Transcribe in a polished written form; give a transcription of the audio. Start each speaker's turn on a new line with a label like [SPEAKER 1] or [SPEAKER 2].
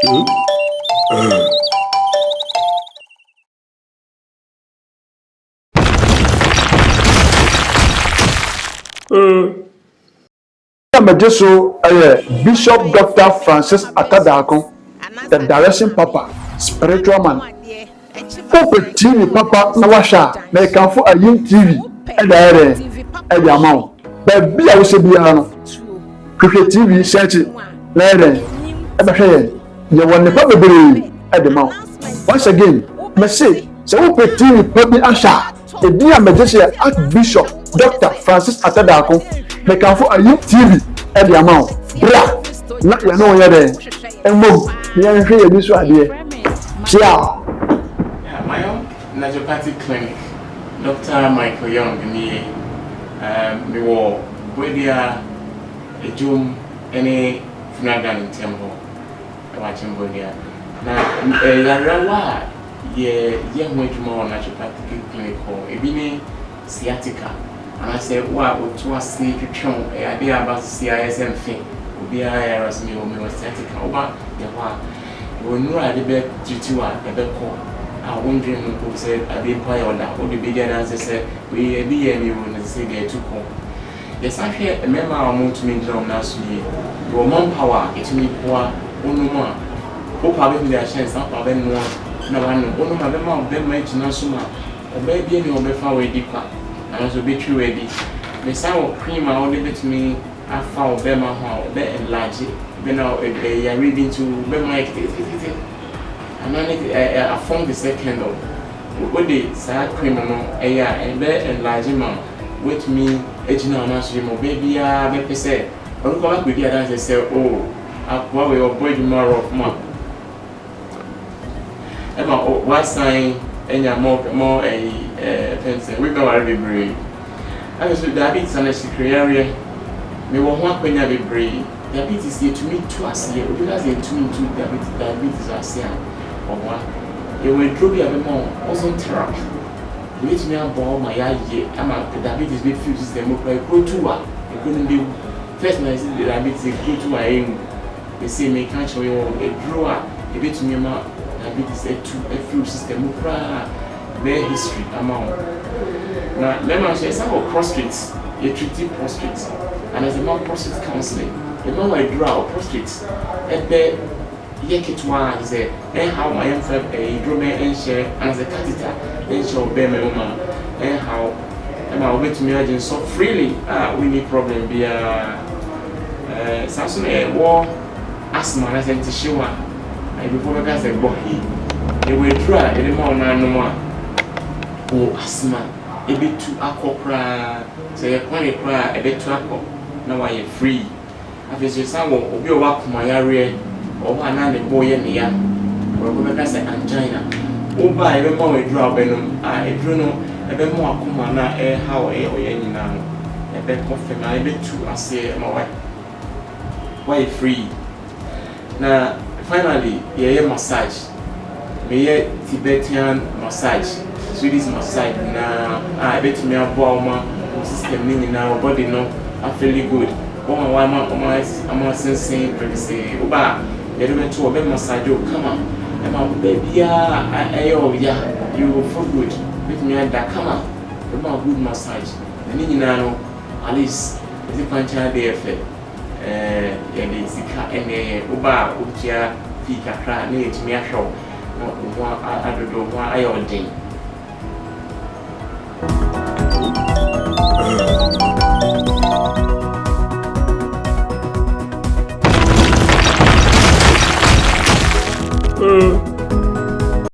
[SPEAKER 1] A megye so yɛ Bishop Doctor Francis Atta Darko, the Direction Papa, Spiritual Man. Wopɛ TV papa na wahwɛ a, mekamfo Ayim TV de ayɛ dɛn de ama wo. Baabi a wohyɛ biara no, hwehwɛ TV hyɛ na yɛ dɛn ɛbɛhwɛ yɛn. Yɛwɔ nnepa bebree de ma wo. Once again, mese sɛ wopɛ TV pa bi ahwɛ a, edin a megye so yɛ Archbishop Doctor Francis Atta Darko. Mekamfo Ayim TV de ama wo. Bra na yɛne wo nyɛ dɛn mmom na yɛnhwɛ yɛn ani so adeɛ. Ciao!
[SPEAKER 2] Yeah, Mayong Naturopathic Clinic, Doctor Michael Young nie. Um, mewɔ Boadua, Adwom ne Funadan ntam hɔ, ɛwɔ Akyem Boadua. Na eh, yarewa a yɛyɛ ho adwuma wɔ Naturopathic Clinic hɔ, ebi ne sciatica, anaasɛ wo a woto ase twetwe wo, ɛyɛ adeɛ a aba sisi ayɛ sɛ mfe, obiara yare ɔse mewɔ mewɔ sciatica, woba yɛ hɔ a, yɛwɔ nnuro a yɛde bɛ treat wo a ɛbɛkɔ a wondwen ho mpo sɛ adeɛ mpo ayɛ wo da, wode bɛdi adanse sɛ wei ebi yɛɛ me o na sesei deɛ atu kɔ. Yɛsan hwɛ mmarima a wɔntumi ngyina wɔn nan so yie, yɛwɔ manpower a ɛtumi boa wonom a, wopɛ a wobɛtumi de ahyɛ nsa, wopɛ a wobɛnoa na woanom, wonom a ɛbɛma wo bɛrima agyina so ma Ɔbaa biara nni hɔ a ɔbɛfa wo adi kwa anaasɛ ɔbɛtwi wo adi. Mesan wɔ cream a wode bɛtumi afa wo bɛma ho a ɛbɛ enlarge bɛ na yareɛ bi nti wo bɛma ayɛ ketekete anaa ne afɔm te sɛ candle. Wode saa cream no ɛyɛ a ɛbɛ enlarge ma woatumi agyina wo nan so yie ma ɔbaa biara bɛpɛ sɛ ɔno koraa bɛkɔdi adanseɛ sɛ oh akoa wei ɔbɔ adwuma rough ma. Ɛma wasan anya more more ɛyi ɛɛ fɛn sɛ wobɛware bebree. Afei nso diabetes anaa sikreyareɛ, mewɔ ho akwanya bebree. Diabetes yɛtumi tu aseɛ, obi ka sɛ yɛntumi ntu diabetes diabetes ase a, ɔboa. Yɛwɔ aduro bi a ɛbɛma wo ozone therapy. Yɛbɛtumi aboa wo ma yɛayɛ ama diabetes bɛfiri wo system mu koraa. Ekuro tu a, ekuro no bɛwu. First na yɛse diabetes ekuro tu a ɛnwu. Mese meka akyerɛ wo yɛwɔ aduro a ɛbɛtumi ama diabetes atu afiri wo system mu koraa ɛbɛyɛ history ama wo. Na mmarima nso yɛsan wɔ prostrate, yɛ treat prostrate anaasɛ yɛma prostate counseling, yɛma wo aduro a wo prostrate ɛbɛ yɛ ketewa a kyerɛ sɛ ɛnhaw ma yɛmfa aduro bɛn ɛnhyɛ anaasɛ catheter ɛnhyɛ wo bɛrima mu ma ɛnhaw ɛma wobɛtumi agye nsɔ freely a wonni problem biara. Ɛɛ saa nso na yɛwɔ asthma anaasɛ ntehyewa a ebifoɔ bɛka sɛ gbɔhi. Yɛwɔ aduro a yɛde ma wo no anom a wo asthma ɛbɛtu akɔ koraa. Sɛ ɛyɛ chronic koraa a ɛbɛtu akɔ na wayɛ free. Afei nso yɛsan wɔ obi a ɔwɔ akoma yareɛ, ɔwɔ hɔ a na ne bo yɛ ne ya, borɔfo bɛka sɛ angina. Woba a yɛbɛma wo aduro a wobɛnom a aduro no ɛbɛma w'akoma no a ɛrehaw ɛyɛ ɔya nyinaa no ɛbɛkɔ fam anaa ɛbɛtu aseɛ ma woayɛ free. Na finally yɛyɛ massage. Meyɛ Tibetan massage, Swedish massage nyinaa a ɛbɛtumi aboa wo ma wo system no nyinaa, wo body no afeeli good. Wɔn a wɔama wɔn ama asensen prekesee, woba a yɛde bɛto hɔ, bɛ massage wo kama ɛma baabiara a ɛyɛ wo ya, you will feel good. Wobɛtumi ada kama, bɛma wo good massage. Na ne nyinaa no, at least yɛdze kwankyɛn ade yɛ fɛ. Ɛɛ yɛde sika na ɛyɛ. Woba a wotua fee kakra na yɛatumi ahwɛ wo na wo ho adodwo, wo ho ayɛ wo den.